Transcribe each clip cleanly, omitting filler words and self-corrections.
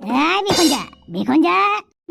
बिखुनजो बिखुनजो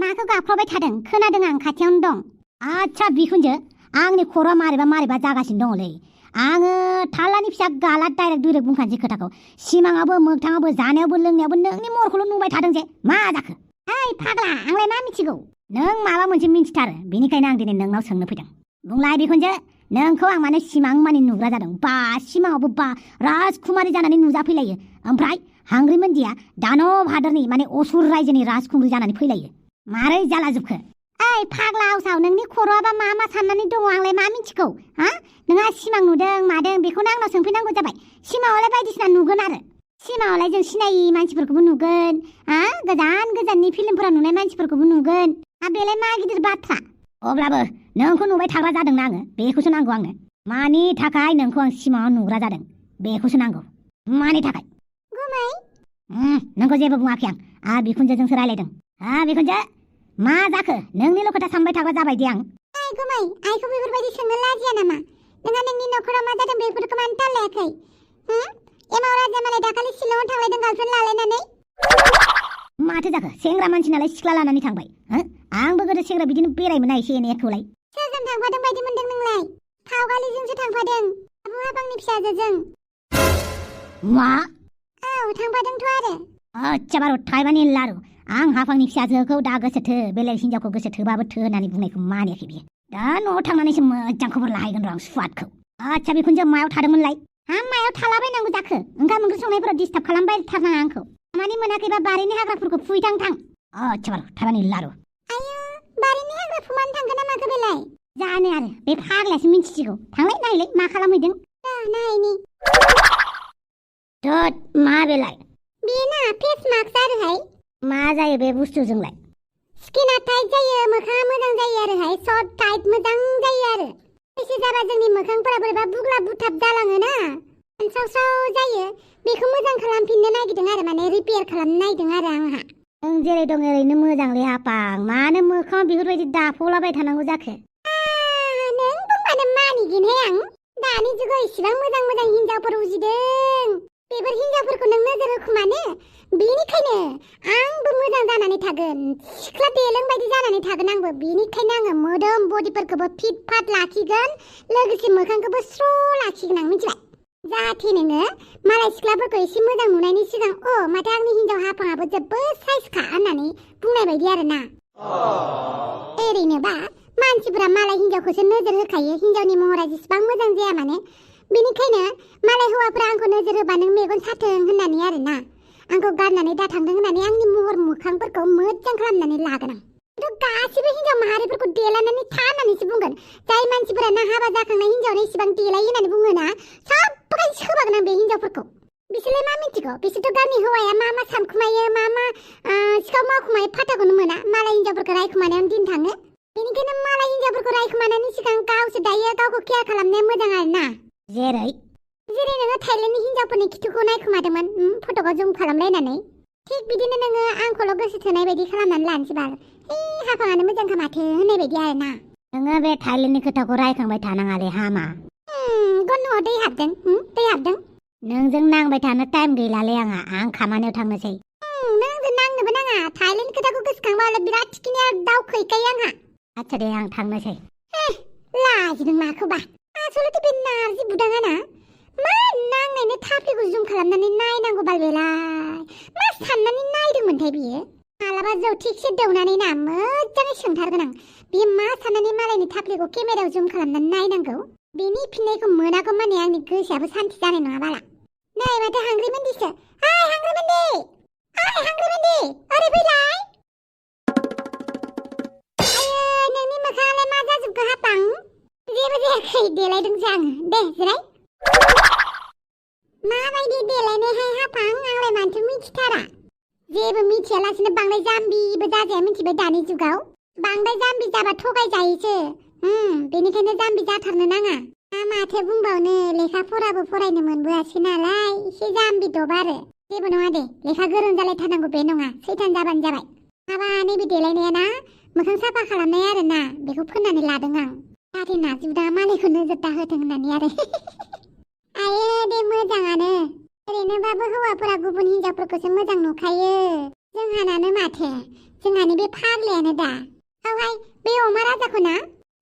माखौ गाबख्रावबाय थादों खोनादों आं खाथियावनो दं आच्छा बिखुनजो आंनि खर'आ मारैबा जागासिनो दङलै आङो थालानि फिसा गाला डाइरेक्ट बुंखानोसै खोथाखौ सिमाङावबो मोगथाङावबो जानायावबो लोंनायावबो नोंनि महरखौल' नुबाय थादों जे मा जाखो ओइ फाग्ला आंलाय मा मिथिगौ नों माबा मोनसे मिथिथारो बेनिखायनो आं दिनै नोंनाव सोंनो फैदों बुंलाय बिखुनजो नोंखौ आं माने सिमां मानि नुग्रा जादों बा सिमाङावबो बा राजकुमारी जानानै नुजाफैलायो ओमफ्राय हांग्रिमोनदिया दानब हादोरनि माने असुर रायजोनि राजखुंग्रि जानानै फैलायो मारै जालाजोबखो ओइ फाग्ला आवसाव नोंनि खर'आबा मा साननानै दङ आंलाय मा मिथिगौ हा नोंहा सिमां नुदों मादों बेखौनो आंनाव सोंफैनांगौ जाबाय सिमाङावलाय बायदिसिना नुगोन आरो सिमाङावलाय जों सिनायि मानसिफोरखौबो नुगोन गोजान गोजाननि फिल्मफोराव नुनाय मानसिफोरखौबो नुगोन बेलाय मा गिदिर बाथ्रा अब्लाबो नोंखौ नुबाय थाग्रा जादोंना आङो बेखौसो नांगौ आंनो मानि थाखाय नोंखौ आं सिमाङाव नुग्रा जादों बेखौसो नांगौ मानि थाखाय गुमै नोंखौ जेबो बुङाखै आं बिखुनजोजोंसो रायलायदों बिखुनजो मा जाखो नोंनिल' खोथा सानबाय थाग्रा जाबाय दे आं गुमै आइखौ बेफोरबायदि सोंनो लाजिया नामा नोंहा नोंनि न'खराव मा जादों बेफोरखौ मानो टालायाखै एमाव राजा मालाय दाखालि शिलंआव थांलायदों गार्लफ्रेन्ड लालायनानै माथो जाखो सेंग्रा मानसि नालाय सिख्ला लानानै थांबाय आंबो गोदो सेंग्रा बिदिनो बेरायमोना एसे एनैखौलाय सोरजों थांफादों बायदि मोनदों नोंलाय खावगालिजोंसो थांफादों आबौ हाबांनि फिसाजोजों मा औ थांफादोंथ' आरो आच्छा बारु थाइबानि लारु आं हाफांनि फिसाजोखौ दा गोसोथो बेलेग हिनजावखौ गोसोथोबाबो थो होननानै बुंनायखौ मानियाखै बियो दा न'आव थांनानैसो मोजां खबर लाहैगोन र' आं सुवादखौ आच्छा बिखुनजो मायाव थादोंमोनलाय मायाव थालाबायनांगौ जाखो ओंखाम ओंख्रि संनायफोराव डिस्टार्ब खालामबाय थारनाङा आंखौ खामानि मोनाखैबा बारिनि हाग्राफोरखौ फुहैथां थां आच्छा बारु थाइबानि लारु आयौ बारिनि हाग्रा फुमानो थांगोन ना माखो बेलाय जानो आरो बे फाग्लायासो मिन्थिसिगौ थांलाय नायलाय मा खालामहैदों नायनि थोद मा बेलाय बेना फेस मास्क आरोहाय मा जायो बे बुस्थुजोंलाय स्किना टाइट जायो मोखाङा मोजां जायो आरोहाय सफ्ट टाइट मोजां जायो आरो बैसो जाबा जोंनि मोखांफोरा बोरैबा बुग्ला बुथाब जालाङोना सावसाव जायो बेखौ मोजां खालामफिननो नागिरदों आरो माने रिपेयार खालामनो नागिरदों आरो आंहा नों जेरै दं ओरैनो मोजांलै हापां मानो मोखाङाव बेफोरबायदि दाफौलाबाय थानांगौ जाखो नों बुंबानो मानिगोनहाय आं दानि जुगाव इसिबां मोजां हिनजावफोर उजिदों बेफोर हिनजावफोरखौ नों नोजोर होखुमानो बेनिखायनो आंबो मोजां जानानै थागोन सिख्ला देलों बायदि जानानै थागोन आंबो बेनिखायनो आङो मोदोम बडिफोरखौबो फिट फाट लाखिगोन लोगोसे मोखांखौबो स्र' लाखिगोन आं मिथिबाय जाहाथे नोङो मालाय सिख्लाफोरखौ एसे मोजां नुनायनि सिगां माथो आंनि हिनजाव हाफाङाबो जोबोद साइजखा होननानै बुंनाय बायदि आरोना ओरैनोबा मानसिफोरा मालाय हिनजावखौसो नोजोर होखायो हिनजावनि महरा जेसेबां मोजां जाया मानो बेनिखायनो मालाय हौवाफोरा आंखौ नोजोर होबा नों मेगन साथों होननानै आरोना आंखौ गारनानै दा थांदों होननानै आंनि महर मोखांफोरखौ मोजां खालामनानै लागोन आं गासिबो हिनजाव माहारिफोरखौ देलायनानै था होननानैसो बुंगोन जाय मानसिफोरा ना हाबा जाखांनाय हिनजावनो इसिबां देलायो होननानै बुङोना सबखाय सोबागोन आं बे हिनजावफोरखौ बिसोरलाय मा मिथिगौ बिसोरथ' गावनि हौवाया मा सानखुमायो मा सिखाव मावखुमायो फाथाखौनो मोना मालाय हिनजावफोरखौ रायखुमानायावनो दिन थाङो बेनिखायनो मालाय हिनजावफोरखौ रायखुमानायनि सिगां गावसो दायो गावखौ केयार खालामनाया मोजां आरोना जेरै नोङो थाइलेन्डनि हिनजावफोरनि खिथुखौ नायखुमादोंमोन फट'खौ जुम खालामलायनानै थिग बिदिनो नोङो आंखौल' गोसो थोनाय बायदि खालामनानै लानोसै बाल हाफाङानो मोजांखा माथो होननाय बायदि आरोना नोङो बे थाइलेन्डनि खोथाखौ रायखांबाय थानाङालै हामा गन्न'आव दै हाबदों नोंजों नांबाय थानो टाइम गैलालै आं खामानियाव थांनोसै नोंजों नांनोबो नाङा थाइलेन्ड खोथाखौ गोसोखांबा दाउ थिखिनिया दावखोखायो आंहा आच्छा दे आं थांनोसै लाजिदों माखौबा आसलथे बे नारजि बुदाङा ना मा नांनायनो थाफ्लिखौ जुम खालामनानै नायनांगौ बालबेलाय मा साननानै नायदोंमोनथाय बियो मालाबा जौ थिगसे दौनानै ना मोजाङै सोंथारगोन आं बियो मा साननानै मालायनि थाफ्लिखौ केमेरायाव जुम खालामनानै नायनांगौ बेनि फिननायखौ मोनागौ माने आंनि गोसोआबो सान्थि जानाय नङा बाला नै माथो हांग्रिमोनदिसो हांग्रिमोनदि ओरै फैलाय आयै नोंनि मोखाङालाय मा जाजोबखो हापां जेबो जायाखै देलायदोंसो आङो दे जिराय माबायदि देलायनायहाय हापां आंलाय मानोथो मिथिथारा जेबो मिथियालासिनो बांद्राय जाम्बिबो जाजाया मिथिबाय दानि जुगाव बांद्राय जाम्बि जाबा थगायजायोसो बेनिखायनो जाम्बि जाथारनो नाङा माथो बुंबावनो लेखा फराबो फरायनो मोनबोआसै नालाय एसे जाम्बि दब आरो जेबो नङा दे लेखा गोरों जालायथारनांगौ बे नङा सैथान जाबानो जाबाय माबा नैबे देलायनाया ना मोखां साफा खालामनाय आरोना बेखौ फोननानै लादों आं जाहाथे नाजिबदा मालायखौ नोजोर दाहोथों होननानै आरो आयो दे मोजाङानो ओरैनोबाबो हौवाफोरा गुबुन हिनजावफोरखौसो मोजां नुखायो जोंहानानो माथो जोंहानि बे फाग्लायानो दा औहाय बे अमा राजाखौ ना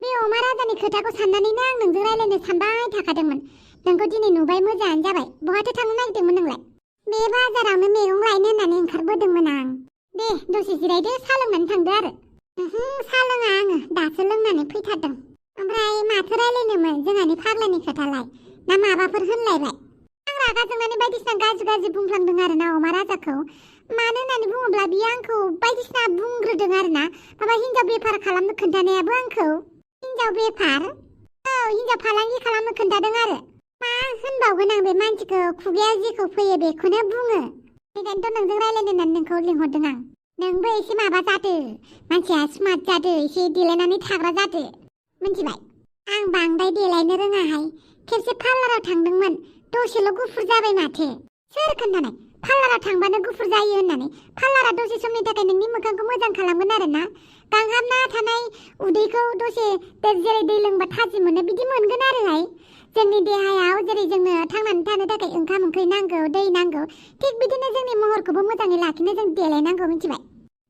बे अमा राजानि खोथाखौ साननानैनो आं नोंजों रायलायनो सानबाय थाखादोंमोन नोंखौ दिनै नुबाय मोजाङानो जाबाय बहाथो थांनो नागिरदोंमोन नोंलाय बे बाजारावनो मैगं लायनो होननानै ओंखारबोदोंमोन आं दे दसे जिरायदो साहा लोंनानै थांदो आरो साहा लोङा आङो दासो लोंनानै फैथारदों ओमफ्राय माथो रायलायनोमोन जोंहानि फाग्लानि खोथालाय ना माबाफोर होनलायबाय आं रागा जोंनानै बायदिसिना गाज्रि बुंफ्लांदों आरो ना अमा राजाखौ मानो होननानै बुङोब्ला बियो आंखौ बायदिसिना बुंग्रोदों आरो ना माबा हिन्जाव बेफार खालामनो खोन्थानायाबो आंखौ हिन्जाव बेफार औ हिन्जाव फालांगि खालामनो खोन्थादों आरो मा होनबावगोन आं बे मानसिखौ खुगायाव जेखौ फैयो बेखौनो बुङो बेखायनोथ' नोंजों रायलायनो होननानै नोंखौ लिंहरदों आं नोंबो एसे माबा जादो मानसिया स्मार्ट जादो एसे देलायनानै थाग्रा जादो मिन्थिबाय आं बांद्राय देलायनो रोङाहाय खेबसे पार्लाराव थांदोंमोन दसेल' गुफुर जाबाय माथो सोर खोन्थानाय पार्लाराव थांबानो गुफुर जायो होननानै पार्लारा दसे समनि थाखाय नोंनि मोखांखौ मोजां खालामगोन आरो ना गांहाबना थानाय उदैखौ दसे जेरै दै लोंबा थाजिम मोनो बिदि मोनगोन आरोहाय जोंनि देहायाव जेरै जोंनो थांनानै थानो थाखाय ओंखाम ओंख्रि नांगौ दै नांगौ थिग बिदिनो जोंनि महरखौबो मोजाङै लाखिनो जों देलायनांगौ मिथिबाय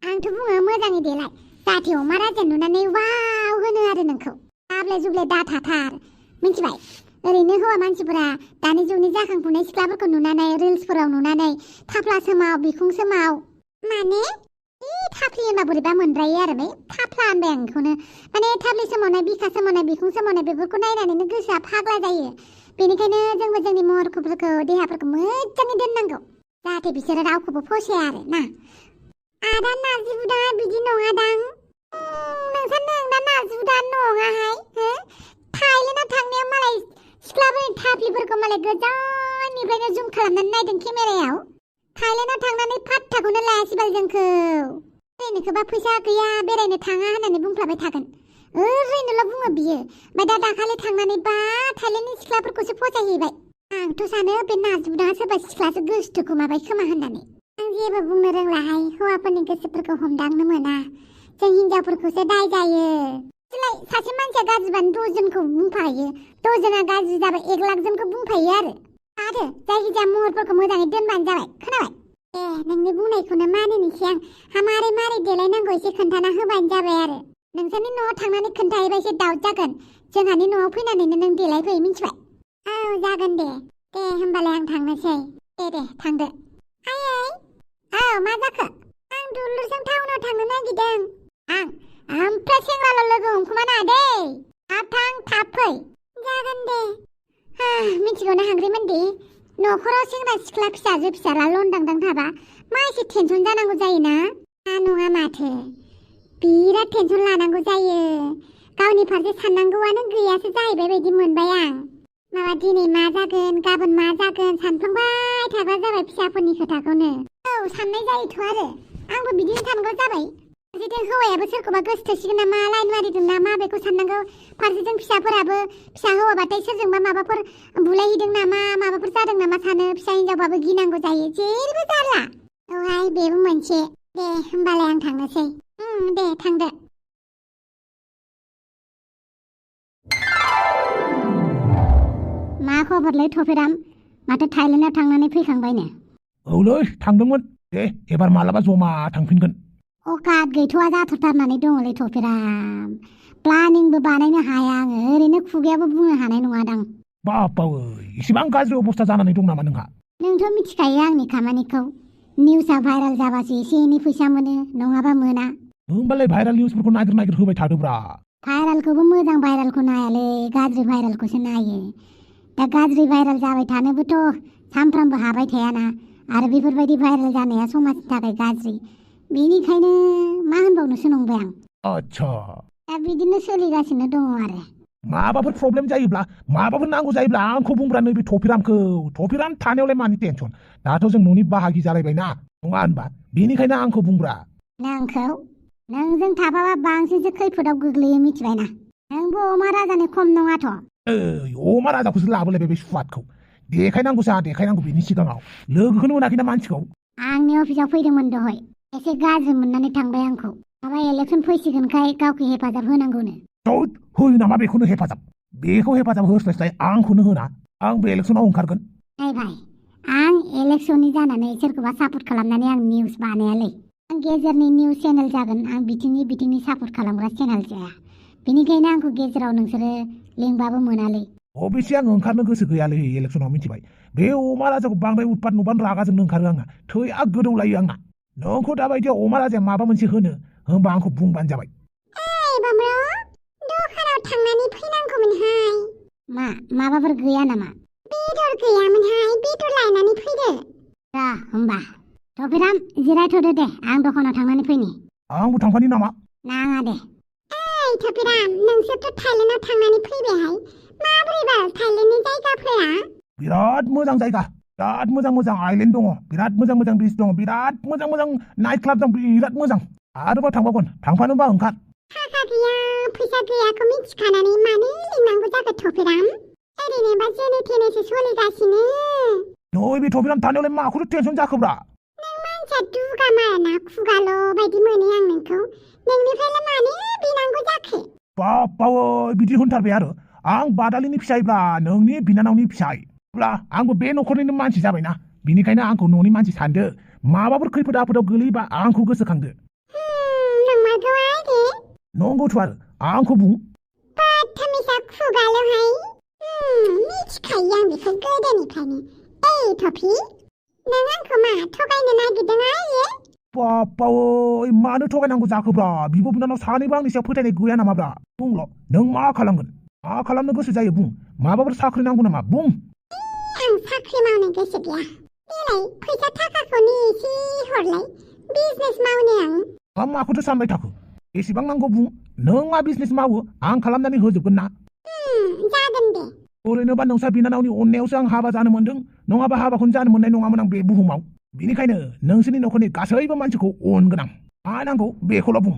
आंथ' बुङो मोजाङै देलाय जाहाथे अमा राजा नुनानै वाव होनो आरो नोंखौ आब्ले जुब्ले दाथाथार मिथिबाय ओरैनो हौवा मानसिफोरा दानि जुगनि जाखांफुनाय सिख्लाफोरखौ नुनानै रिल्सफोराव नुनानै थाफ्ला सोमाव बिखुं सोमाव माने थाफ्लि होनबा बोरैबा मोनद्रायो आरो बे थाफ्ला होनबाय आं बेखौनो माने थाफ्लि सोमावनाय बिखा सोमावनाय बिखुं सोमावनाय बेफोरखौ नायनानैनो गोसोआ फाग्ला जायो बेनिखायनो जोंबो जोंनि महरफोरखौ देहाफोरखौ मोजाङै दोननांगौ जाहाथे बिसोरो रावखौबो फसाया आरो ना आदा नार्जि बुदा बिदि नङादां नोंसोर नोंना नार्जि बुदा नङाहाय हो थाइलेण्डआव थांनायाव मालाय सिख्लाफोरनि थाफ्लिफोरखौ मालाय गोजाननिफ्रायनो जुम खालामनानै नायदों केमेरायाव थाइलेण्डआव थांनानै फात्ताखौनो लायासै बाल जोंखौ बेरायनोखौबा फैसा गैया बेरायनो थाङा होननानै बुंफ्लाबाय थागोन ओरैनोल' बुङो बियो ओमफ्राय दा दाखालि थांनानै बा थाइलेण्डनि सिख्लाफोरखौसो फसायहैबाय आंथ' सानो बे नार्जिबुदा सोरबा सिख्लासो गोसोथोखौ माबाय खोमा होननानै आं जेबो बुंनो रोंलाहाय हौवाफोरनि गोसोफोरखौ हमदांनो मोना जों हिनजावफोरखौसो दाय जायो सासे मानसिया गाज्रिबानो दजनखौ बुंफायो दजना गाज्रि जाबा 1 लाख जनखौ बुंफायो आरो जायखिजाया महरफोरखौ मोजाङै दोनबानो जाबाय खोनाबाय नोंनि बुंनायखौनो मानिनोसै आं मारै देलायनांगौ एसे खोन्थाना होबानो जाबाय आरो नोंसोरनि न'आव थांनानै खोन्थायोबा एसे दाउट जागोन जोंहानि न'आव फैनानैनो नों देलायफै मिन्थिबाय औ जागोन दे होमबालाय आं थांनोसै दे थांदो आयै औ मा जाखो आं दुलुरजों टाउनाव थांनो नागिरदों ओमफ्राय सेंग्राल' लोगो हमखुमाना दे थाब फै जागोन दे मिथिगौना हांग्रिमोनदि न'खराव सेंग्रा सिख्ला फिसाजो फिसाला लंदांदां थाबा मा एसे टेनसन जानांगौ जायोना नङा माथो बिराद टेनसन लानांगौ जायो गावनि फारसे साननांगौआनो गैयासो जाहैबाय बायदि मोनबाय आं माबा दिनै मा जागोन गाबोन मा जागोन सानफ्लांबाय थाग्रा जाबाय फिसाफोरनि खोथाखौनो औ साननाय जायोथ' आरो आंबो बिदिनो थानांगौ जाबाय फारसेथिं हौवायाबो सोरखौबा गोसोथोसिगोन नामा लाइन मारिदों नामा बेखौ साननांगौ फारसेथिं फिसाफोराबो फिसा हौवाबाथाय सोरजोंबा माबाफोर बुलायहैदों नामा माबाफोर जादों नामा सानो फिसा हिनजावबाबो गिनांगौ जायो जेरैबो जाला औहाय बेबो मोनसे दे होमबालाय आं थांनोसै दे थांदो मा खबरलै थफेराम माथो थाइलेण्डआव थांनानै फैखांबायनो औलै थांदोंमोन दे एबार मालाबा जमा थांफिनगोन अकात गैथ'वा जाथ'थारनानै दङलै थफेराम प्लानिंबो बानायनो हाया आङो ओरैनो खुगायाबो बुंनो हानाय नङादां बापावै इसेबां गाज्रि अबस्था जानानै दं नामा नोंहा नोंथ' मिथिखायो आंनि खामानिखौ निउसआ भाइराल जाबासो एसे एनै फैसा मोनो नङाबा मोना होमबालाय भाइराल निउसफोरखौ नागिर होबाय थादोब्रा भाइरालखौबो मोजां भाइरालखौ नायालै गाज्रि भाइरालखौसो नायो दा गाज्रि भाइराल जाबाय थानोबोथ' सानफ्रामबो हाबाय थायाना आरो बेफोरबायदि भाइराल जानाया समाजनि थाखाय गाज्रि बेनिखायनो मा होनबावनोसो नंबाय आं आच्छा दा बिदिनो सोलिगासिनो दङ आरो माबाफोर प्रब्लेम जायोब्ला माबाफोर नांगौ जायोब्ला आंखौ बुंब्रा नैबे थफिराम थानायावलाय मानि टेनसन दाथ' जों न'नि बाहागि जालायबायना नङा होनबा बेनिखायनो आंखौ बुंब्रा नोंजों थाफाबा बांसिनसो खैफोदाव गोग्लैयो मिथिबायना नोंबो अमा राजानि खम नङाथ' अमा राजाखौसो लाबोलायबाय बे सुवादखौ देखायनांगौ बेनि सिगाङाव लोगोखौनो मोनाखैना मानसिखौ आंनि अफिसाव फैदोंमोन दहाय एसे गाज्रि मोननानै थांबाय आंखौ माबा इलेक्सन फैसिगोनखाय गावखौ हेफाजाब होनांगौनो होयो नामा बेखौनो हेफाजाब होस्लायस्लाय आंखौनो होना आंबो इलेक्सनाव ओंखारगोन भाइ आं इलेक्सननि जानानै सोरखौबा सापर्ट खालामनानै आं निउस बानायालै गेजेरनि निउस चेनेल जागोन आं बिथिंनि सापर्ट खालामग्रा चेनेल जाया बेनिखायनो आंखौ गेजेराव नोंसोरो लिंबाबो मोनालै अबेसे आं ओंखारनो गोसो गैयालै इलेक्सनाव मिथिबाय बे अमा राजाखौ बांद्राय उतपात नुबानो रागाजोंनो ओंखारो आंहा थैआ गोदौलायो आंना नोंखौ दाबायदियाव अमा राजाया माबा मोनसे होनो होनबा आंखौ बुंबानो जाबाय ओइ बामब्र' दखानाव थांनानै फैनांगौमोनहाय माबाफोर गैया नामा बेदर गैयामोनहाय बेदर लायनानै फैदो रा होमबा टपिराम जिरायथ'दो दे आं दखानाव थांनानै फैनि आंबो थांफानि नामा नाङा दे ओइ टपिराम नोंसोरथ' थाइलेण्डआव थांनानै फैबायहाय माबोरैबा थाइलेण्डनि जायगाफोरा बिराद मोजां जायगा बिराद मोजां आइलेण्ड दङ बिराद मोजां बीच दङ बिराद मोजां नाइट क्लाब दं बिराद मोजां आरोबाव थांबावगोन थांफानोबा ओंखार थाखा गैया फैसा गैयाखौ मिथिखानानै मानो लिंनांगौ जाखो टपिराम ओरैनोबा जेने थेनेसो सोलिगासिनो नै बे टपिराम थानायावलाय माखौथो टेनसन जाखोब्रा नों मानसिया दुगा माना खुगाल' बायदि मोनो आं नोंखौ नोंनिफ्रायलाय मानो बिनांगौ जाखो बावै बिदि होनथारबाय आरो आं बादालिनि फिसायब्रा नोंनि बिनानावनि फिसाय अब्ला आंबो बे न'खरनिनो मानसि जाबायना बिनिखायनो आंखौ न'नि मानसि सानदो माबाफोर खैफोद आफोदाव गोलैबा आंखौ गोसोखांदो नंगौथ' आरो आंखौ बुं बाथामिसा खुगाल'हाय मिथिखायो आं बेखौ गोदोनिफ्रायनो ओइ टफि नों आंखौ मा थगायनो नागिरदों आइये बावै मानो थगायनांगौ जाखोब्रा बिब' बिनानाव सानैबो आंनि सायाव फोथायनाय गैया नामाब्रा बुंल' नों मा खालामगोन मा खालामनो गोसो जायो बुं माबाफोर साख्रि नांगौ नामा बुं आं साख्रि मावनो गोसो गैया देलाय फैसा थाखाखौनो एसे हरलाय बिजनेस मावनो आं माखौथो सानबाय थाखो एसेबां नांगौ बुं नों मा बिजनेस मावो आं खालामनानै होजोबगोन ना जागोन दे ओरैनोबा नोंसा बिनानावनि अननायावसो आं हाबा जानो मोन्दों नङाबा हाबाखौनो जानो मोननाय नङामोन आं बे बुहुमाव बेनिखायनो नोंसोरनि न'खरनि गासैबो मानसिखौ अनगोन आं मा नांगौ बेखौल' बुं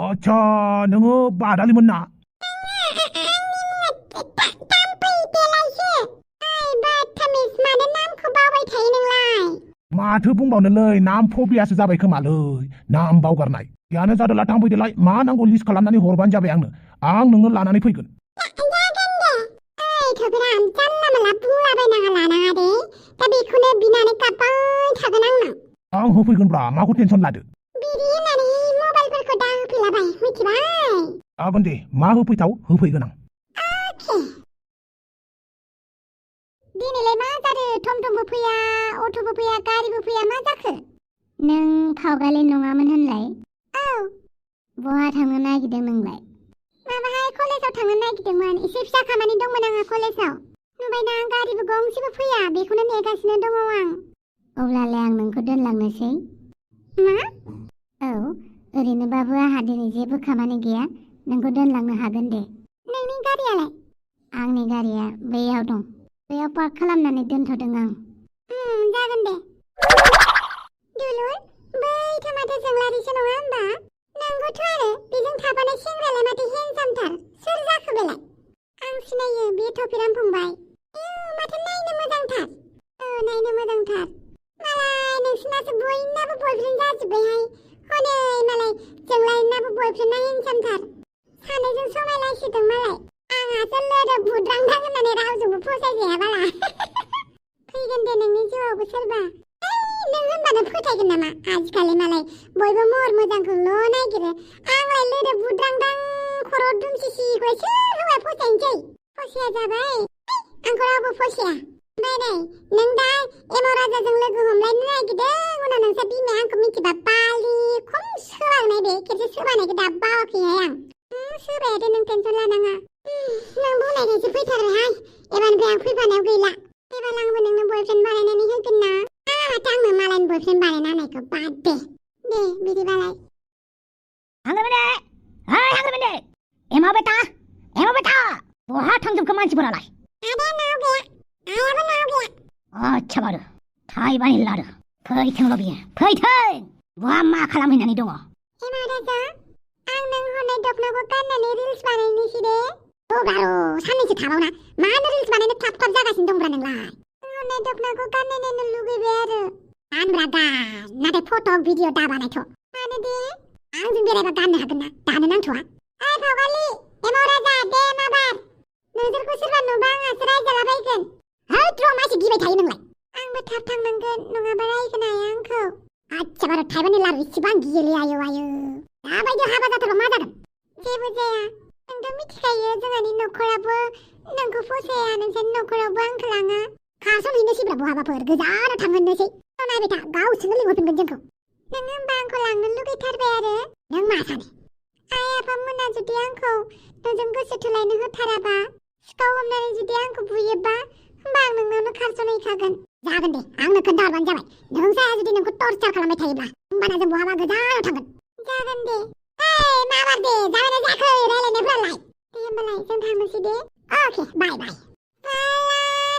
आच्छा नोङो बादालिमोन ना माथो बुंबावनोलै नाम फबियासो जाबाय खोमालै नाम बावगारनाय यानो जादोला थांफैदोलाय मा नांगौ लिस्ट खालामनानै हरबानो जाबाय आं नोंनो लानानै फैगोन आं होफैगोनब्रा माखौ टेनसन लादो जागोन दे मा होफैथाव होफैगोन आं दिनैलाय मा जादों टमटमबो फैया अट'बो फैया गारिबो फैया मा जाखो नों खावगालि नङामोन होनलाय औ बहा थांनो नागिरदों नोंलाय माबाहाय कलेजाव थांनो नागिरदोंमोन एसे फिसा खामानि दंमोन आंहा कलेजाव नुबायना गारिबो गंसेबो फैया बेखौनो नेगासिनो दङ आं अब्लालाय आं नोंखौ दोनलांनोसै मा औ ओरैनोबाबो आंहा दिनै जेबो खामानि गैया नोंखौ दोनलांनो हागोन दे नोंनि गारियालाय आंनि गारिया बैयाव दं बैयाव पार्क खालामनानै दोनथ'दों आं जागोन दे दुलुर बैथ' माथो जोंलारिसो नङा होमबा नंगौथ' आरो बेजों थाफानाय सेंग्रायालाय माथो हेन्डसामथार सोर जाखो बेलाय आं सिनायो बे टपिराम फंबाय माथो नायनो मोजांथार नायनो मोजांथार मालाय नोंसिनासो बयनाबो बयफ्रेन्ड जाजोब्बायहाय हनै मालाय जोंलारिनाबो बयफ्रेन्डआ हेन्डसामथार सानैजों समायलायसिदों मालाय आंहासो लोदोब बुद्रांदां होननानै रावजोंबो फसायजाया बाला फैगोन दे नोंनि जिउआवबो सोरबा नों होनबानो फोथायगोन नामा आजिखालि मालाय बयबो महर मोजांखौल' नागिरो आंलाय लोदोब बुद्रांदां खर' दुमसिसिखौलाय सोर हौवाया फसायनोसै फसाया जाबाय आंखौ रावबो फसाया ओमफ्राय नै नों दा एम' राजाजों लोगो हमलायनो नागिरदों उनाव नोंसा बिमाया आंखौ मिथिबा बालि खम सोबांनाय बे खेबसे सोबानायखौ दा बावाखैहाय आं सोबाया दे नों टेनसन लानाङा नों बुंनायखायसो फैथारबायहाय एबारनिफ्राय आं फैफानायाव गैला एबार आंबो नोंनो बयफ्रेन्ड बानायनानै होगोन ना माथो आंनो मालायनि बयफ्रेन्ड बानायना होनायखौ बाद दे बिदिबालाय हांग्रोमोनदे एमा बेटा बहा थांजोबखो मानसिफोरालाय आच्छा बारु थाइबानि लारु फैथोंल' बियो फैथों बहा मा खालामहैनानै दङ एमा राजा आं नों हरनाय दखनाखौ गाननानै रिल्स बानायनोसै दे बारु साननैसो थाबावना मानो रिल्स बानायनो थाब जागासिनो दंब्रा नोंलाय हरनाय दखनाखौ गाननायनो लुगैबाय आरो गानब्रा गान नाथाय फट' भिडिअ दा बानायथ' मानो दे आंजों बेरायबा गाननो हागोन ना दानो नांथ'आ ओइ फावगालि एम' राजा दे माबार नोंसोरखौ सोरबा नुबा आंहासो थांगोन ड्र मासे गिबाय थायो नोंलाय आंबो थाब थांनांगोन नङाबा रायगोन आया आंखौ आच्छा बारा थाइबानि लारु इसेबां गियोलै आयौ दाबायदियाव हाबा जाथारबा मा जागोन जेबो जाया नोंथ' मिथिखायो जोंहानि न'खराबो नोंखौ फसाया नोंसोरनि न'खरावबो आंखौ लाङा खारस'नहैनोसैब्रा बहाबाफोर गोजानाव थांहोनोसै नायबाय था गावसोरनो लिंहरफिनगोन जोंखौ नों होमबा आंखौ लांनो लुगैथारबाय आरो नों मा सानो आइ आफामोना जुदि आंखौ नोंजों गोसो थोलायनो होथाराबा सिखाव हमनानै जुदि आंखौ बुयोबा होमबा आं नोंनावनो खारस'नहैखागोन जागोन दे आंनो खोन्थाहरबानो जाबाय नों साया जुदि नोंखौ टर्चार खालामबाय थायोब्ला होमबाना जों बहाबा गोजानाव थांगोन जागोन दे माबार दे जाबायना जायाखै रायलायनायफ्रालाय दे होमबालाय जों थांनोसै दे अके बाय बाय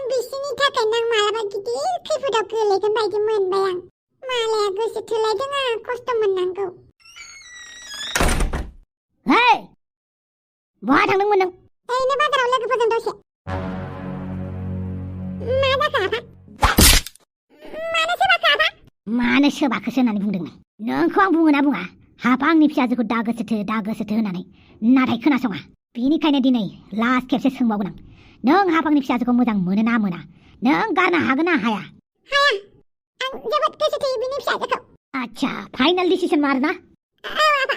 बिसिनि थाखायनो आं मालाबा गिदिर खैफोदाव गोलैगोन बायदि मोनबाय आं मालाया गोसो थोलायदों आं खस्थ' मोननांगौ हे बहा थांदोंमोन नों ओरैनो बाजाराव लोगोफोरजों दसे मा जाखो आफा मानो सोबाखो आफा मानो सोबाखोसो होननानै बुंदों नोंखौ आं बुङो ना बुङा हाबा आंनि फिसाजोखौ दा गोसोथो होननानै नाथाय खोनासङा बेनिखायनो दिनै लास्ट खेबसे सोंबावगोन आं नों हाबांनि फिसाजोखौ मोजां मोनो ना मोना नों गारनो हागोन ना हाया हाया आं जोबोद गोसो थोयो बिनि फिसाजोखौ आच्छा फाइनाल डिसिसन मारोना औ आफा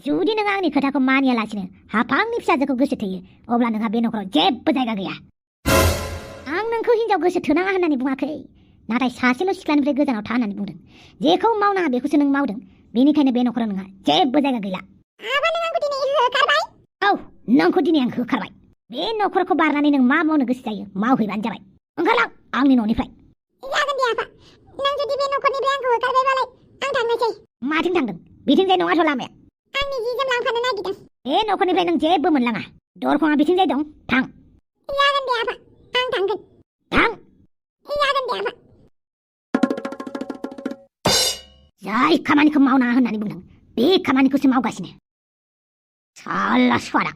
जुदि नों आंनि खोथाखौ मानियालासिनो हाफांनि फिसाजोखौ गोसो थोयो अब्ला नोंहा बे न'खराव जेबो जायगा गैया आं नोंखौ हिनजाव गोसो थोनाङा होननानै बुङाखै नाथाय सासेल' सिख्लानिफ्राय गोजानाव था होननानै बुंदों जेखौ मावनाङा बेखौसो नों मावदों बेनिखायनो बे न'खराव नोंहा जेबो जायगा गैला आबा नों आंखौ दिनै होखारबाय औ नोंखौ दिनै आं होखारबाय बे न'खरखौ बारनानै नों मा मावनो गोसो जायो मावहैबानो जाबाय ओंखारलां आंनि न'निफ्राय जागोन दे आफा नों जुदि बे न'खरनिफ्राय आंखौ होखारबायबालाय आं थांनोसै माथिं थांदों बिथिंजाय नङाथ' लामाया आंनि जि जोम लांफानो नागिरदों बे न'खरनिफ्राय नों जेबो मोनलाङा दरखङा बिथिंजाय दं थां जागोन दे आफा आं थांगोन थां जागोन दे आफा जाय खामानिखौ मावनाङा होननानै बुंदों बे खामानिखौसो मावगासिनो साला सुवारा